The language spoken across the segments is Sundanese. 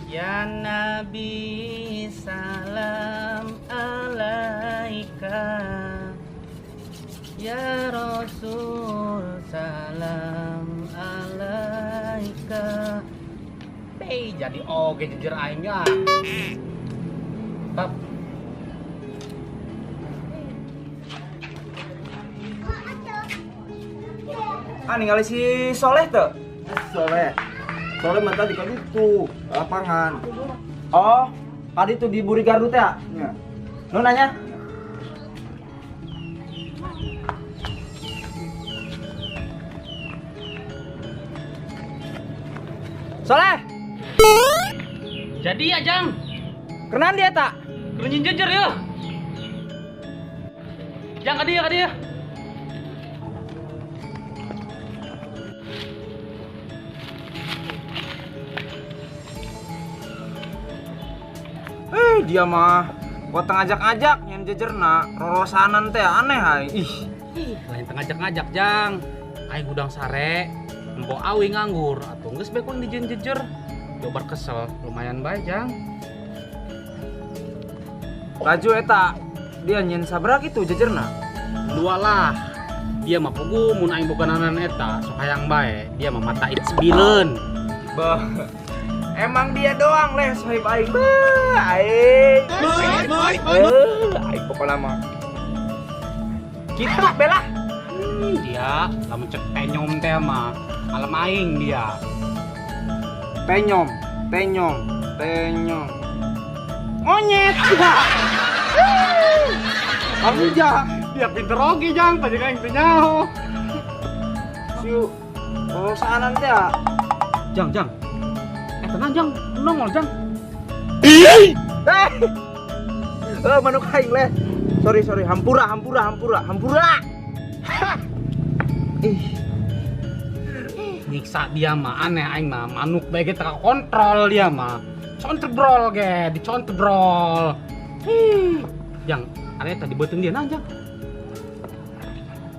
Ya Nabi salam alaika, ya Rasul salam alaika. Hei, jadi oge jejer aing nya. Tap. Ah, ningali si Soleh tuh. Soleh. Soleh mah tadi kan itu lapangan. Oh, tadi tuh di Buri Gardu teh ya? Iya. Nu nanya? Soleh. Jadi ya, Jang. Kerenan dia tak? Kerenyin jejer ya. Jang, ka dia, ka dia. Eh, dia mah buat ngajak-ngajak nyen jejerna, rorosanan teh aneh hai. Ih, Ih, lain teu ngajak-ngajak, Jang. Aing hudang sare, empo awi nganggur atuh geus bae kun dijieun jejer. Jobar kesel, lumayan bae, Jang. Laju eta dia nyen sabrak itu jejerna. Dua lah. Dia mah pugu mun aing boga nanan eta, sok hayang bae. Dia mah mata it sebileun. Bah. Emang dia doang leh sohib aing. Bah, aing. Eh, aing pokokna mah. Kitu belah. Dia lamun cek penyom teh mah malam aing dia. Penyom, penyom, penyom. Monyet. Kamu jah. Dia pinter oge, Jang, pajak aing teu nyaho. Siu. Rorosanan teh ya. Jang, Jang. Eh, tenang, Jang. Nongol, Jang. Eh. Eh, manuk aing leh. Sorry, sorry. Hampura, hampura, hampura, hampura. Ih, Nyiksa dia mah aneh aing mah manuk bae ge teu kontrol dia mah. Contebrol ge, dicontebrol. Ih, Jang, aneh tadi beuteung dia nah, Jang.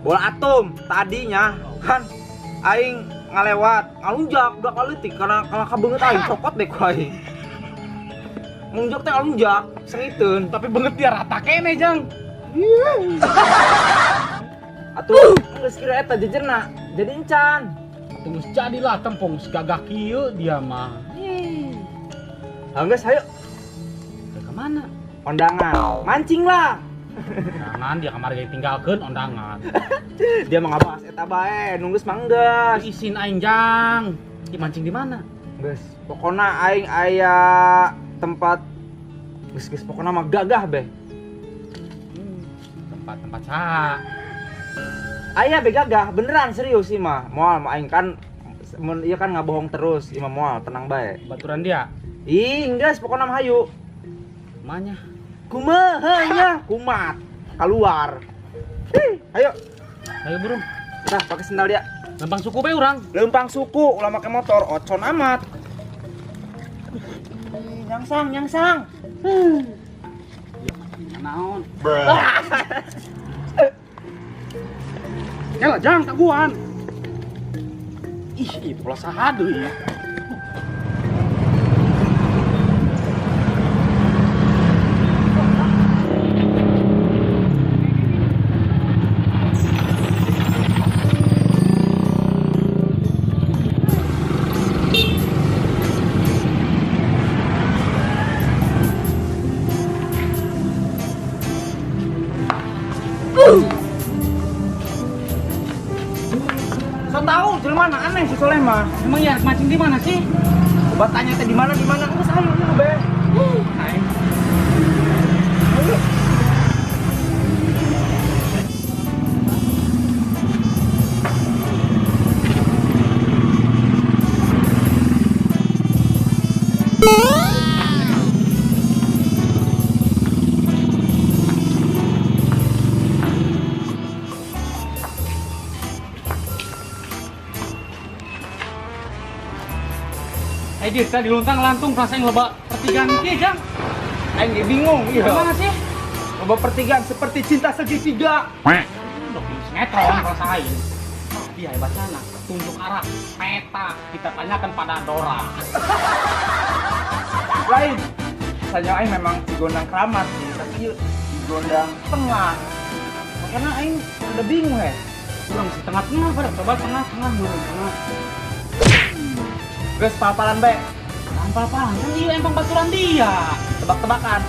Bola atom tadinya kan aing ngalewat ngalunjak udah kaletik karena kabeungeut aing cokot deh ku aing. Ngunjak teh ngalunjak sengiteun. Tapi beungeut dia rata kene, Jang. Atuh geus kira eta jejerna jadi encan. Atuh geus jadilah tempong geus gagah kieu dia mah. Ah, geus hayu. Ke mana? Ondangan. Mancing lah. Ondangan dia kamari ge tinggalkeun ondangan. Dia mah ngabahas eta bae, nunggus mah geus. Isin aing, Jang. Di mancing di mana? Geus, pokona aing aya tempat geus geus pokona mah gagah be. Tempat-tempat saha? Aya be gagah, beneran serius sih mah. Moal mah aing kan mun ieu kan ngabohong terus, ieu mah moal tenang bae. Baturan dia. Ih, geus pokona mah hayu. Manya. Kumaha nya? Kumat. Keluar. Ih, ayo. Ayo burung. Nah, pakai sendal dia. Lempang suku bae urang. Lempang suku, ulah make motor, ocon amat. Ih, nyangsang, nyangsang. Naon? Yalah, Jang, taguan. Ih, ih, pola saha deui ya. So tahu jelema na aneh si Soleh mah. Emang ya mancing di mana sih? Coba tanya teh di mana di mana. Geus ayo ieu be. Aing. Ayo. Eh, dia tadi luntang lantung perasaan loba pertigaan kieu, Jang. Aing ge bingung ieu. Gimana sih? Loba pertigaan seperti cinta segitiga. Dok sinetron perasaan aing. Dia hebat sana, tunjuk arah, peta kita tanyakan pada Dora. Lain. Saja aing memang Cigondang keramat sih, tapi ieu Cigondang tengah. Makanya aing udah bingung ya. Kurang sih tengah-tengah pada coba tengah-tengah tengah. Geus pal-palan bae. Pal-palan kan ieu empang baturan dia. Tebak-tebakan.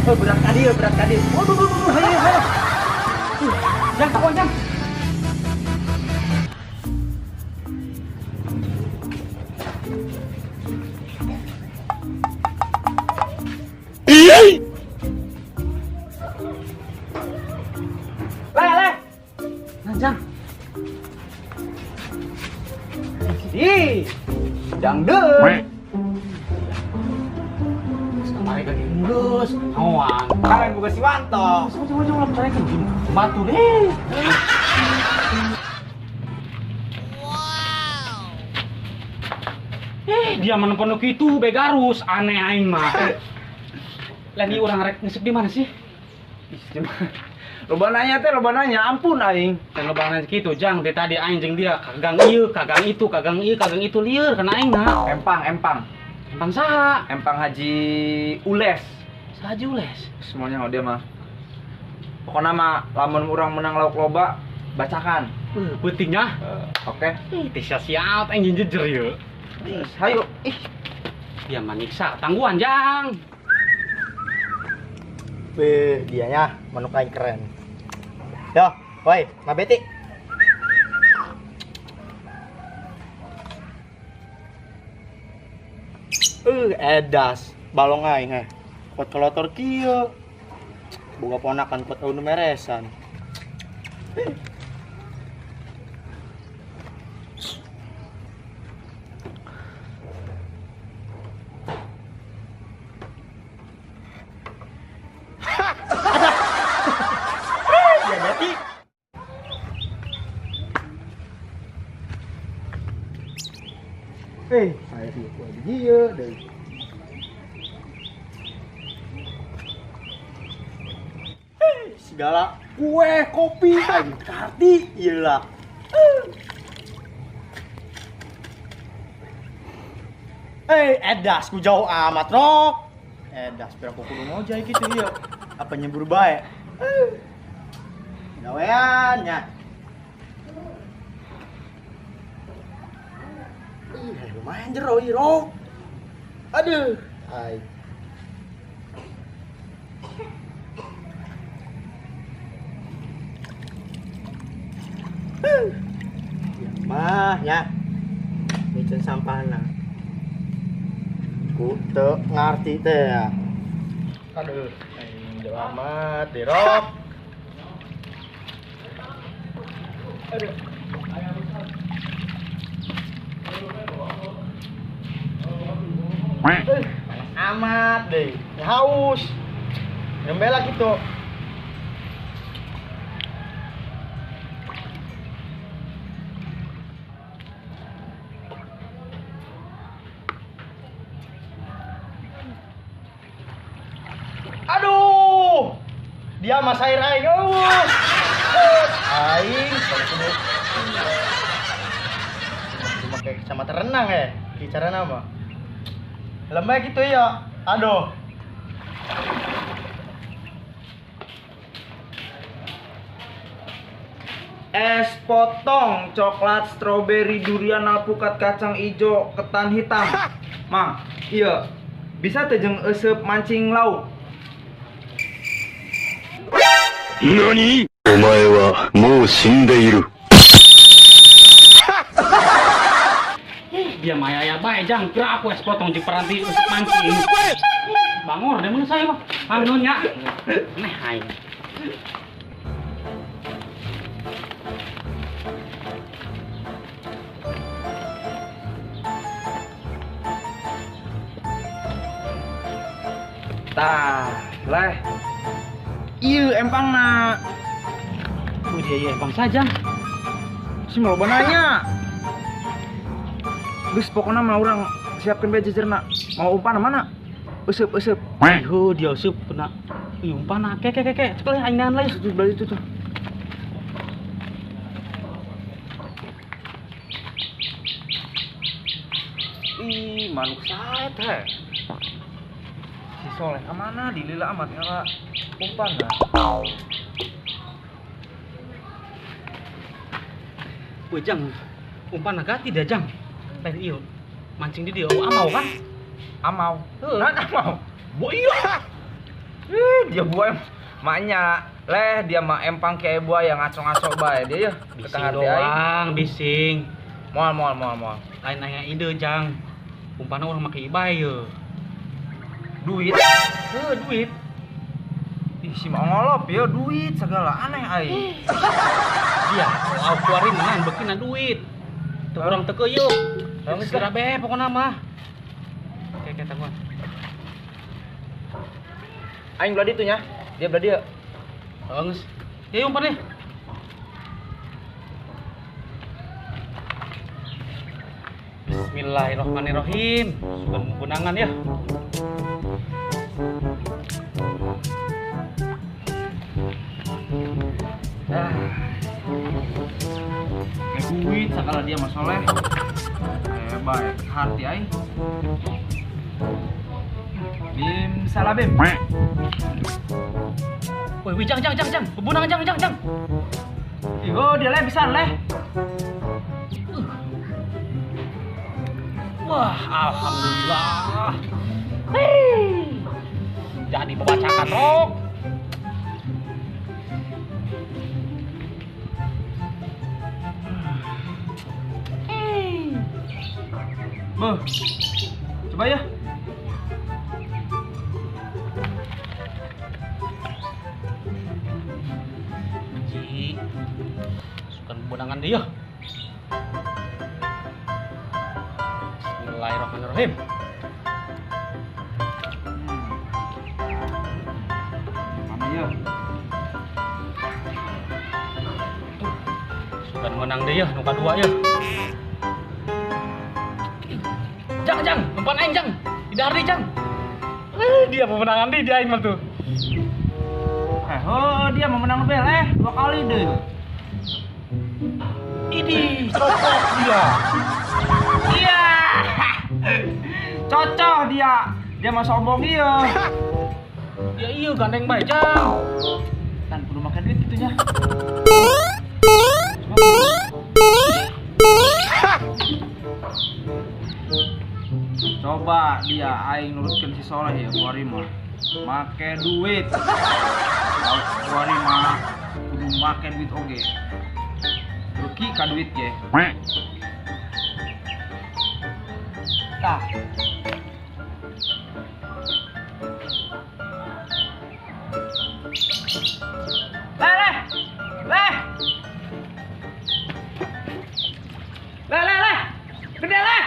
Oh, berat kadil, berat kadil. Waduh, waduh, waduh, hayo, hayo. Jang, takon, jang. Leh, leh. Nah, jang. Ih, jang deui. Kemarin kaki geus, awan. Kalian buka si Wanto. Sama-sama ulah percaya ke batu deh. Wow. Dia menempon itu begarus, aneh aing mah. Lah ini orang rek ngesep di mana sih? Loba nanya teh, loba nanya, ampun aing. Dan loba nanya kitu, jang, dari tadi aing jeung dia kagang ieu, kagang itu, kagang ieu, kagang itu lieur kana aing na. Empang, empang. Empang saha? Empang Haji Ules. Saha Haji Ules? Semuanya dia mah. Pokoknya mah lamun urang menang lauk loba, bacakan. Pentingnya. Oke. Ih, teh sia-sia aing jejer yeuh. Hayu. Ih. Dia maniksa tangguhan, jang. Beuh, dianya manuk aing keren. Yo, woi, Ma Beti. Edas, balong aing heh. Kuat kelotor kieu. Boga ponakan kuat nu meresan. Ya Beti. Saya sih kuat dieu deui. Segala kue, kopi, aing karti, ieu lah. Edas ku jauh amat rok. Edas pira ku kudu ngojay kitu ieu. Apa nyebur bae? Gawean nya. Ih, lumayan jero ieu rok. Aduh, aing. Ya mah ya. Micen sampahna. Ku teu ngarti teh ya. Aduh, aing jauh amat dirok. Aduh. Panas amat deh. Haus. Nyembela gitu. Aduh, dia mas air aing. Aing cuma kayak kacamata renang ya, bicara nama. Lembek gitu ya. Aduh. Es potong, coklat, stroberi, durian, alpukat, kacang ijo, ketan hitam. Mang, iya. Bisa teh jeung euseup mancing lauk. 何？お前はもう死んでいる。 Dia mah aya bae jang, kira aku es potong jeung peranti euseup mancing. Bangor deh mun saya mah. Anu nya. Aneh aing. Tah, leh. Ieu empangna. Oh dia ieu empang saja. Si loba nanya. Geus pokona mah urang siapkeun bae jejerna. Mau umpan mana? Useup, useup. Ieu dia useup kena. Ieu umpan ke ke ke ke. Cek leh aing nahan leh. Itu belah itu tuh. Ih, Manuk saet he. Si Soleh kemana? Dilila amat ngala umpan dah. Woi Jang, umpan agak tidak Jang. Lain iyo, mancing di dia, oh, amau kan? Amau. Heeh. Nah, amau. Bo iya. Ih, dia buaya maknya leh dia mah empang kayak buaya ngaco-ngaco bae dia ya. Bising doang, bising. Moal moal moal moal. Lain nanya ide Jang. Umpan orang make ibay ye. Duit. Heuh, duit. Ih, si mau ngolop ya duit segala aneh aing. Dia au kuarin menang beukina duit. Teu urang teu keuyeuh. Geus Segera be pokona mah. Kayak tangguhan. Aing belah ditu nya. Dia belah dia. Geus. Ya umpan deh. Bismillahirrahmanirrahim. Sugan punangan ya. Ah. Duit segala dia mah Soleh. Baik, hati aing. Bim salah bim. Woi, woi, jang jang jang jang. Bebunangan jang jang jang. Oh, dia leh bisa leh. Wah, alhamdulillah. Hei. Jadi pembacakan rok. Beuh. Coba ya. Ji. Sukan benangan dia. Bismillahirrahmanirrahim. Mana ya? Sukan menang dia, nu kadua ya. Jang, jang, umpan aing jang. Tidak arti jang. Dia pemenangan dia aing mah tuh. Oh, dia mau menang bel dua kali deh. Ini cocok dia. Iya. Cocok dia. Dia mah sombong iya. Ya iya gandeng bae jang. Kan kudu makan duit gitu nya. Coba dia aing nurutkeun si Soleh ya kuari mah. Make duit. Kuari mah kudu make duit oge. Beuki ka duit ge. Tah. Leh leh. Leh. Leh leh leh. Gede leh.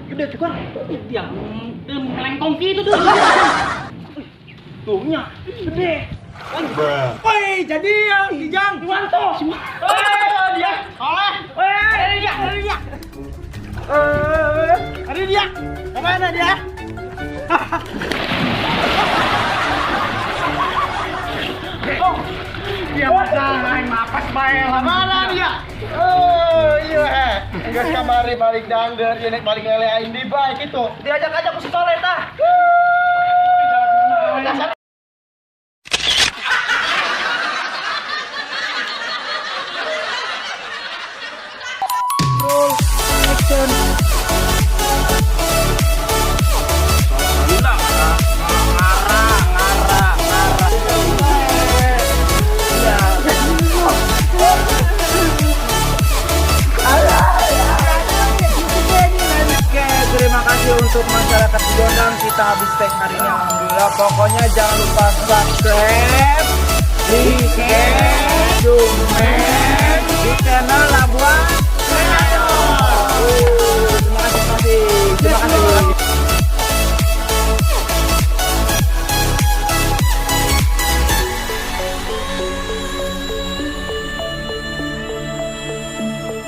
Gede tuh kan. Dia melengkong gitu tuh. Tuhnya gede. Woi, jadi ya, Kijang. Wanto. Dia. Soleh. Woi, ada dia, ada dia. Ada dia. Kemana dia? Oh, dia masalah aing mapas bae lah. Mana dia? Oh, iya. Geus kamari balik dangder, ieu nek balik lele aing di bae kitu. Diajak-ajak ku si Soleh tah. Terima kasih untuk masyarakat Cigondang, kita habis tag hari ini alhamdulillah. Pokoknya jangan lupa subscribe, like,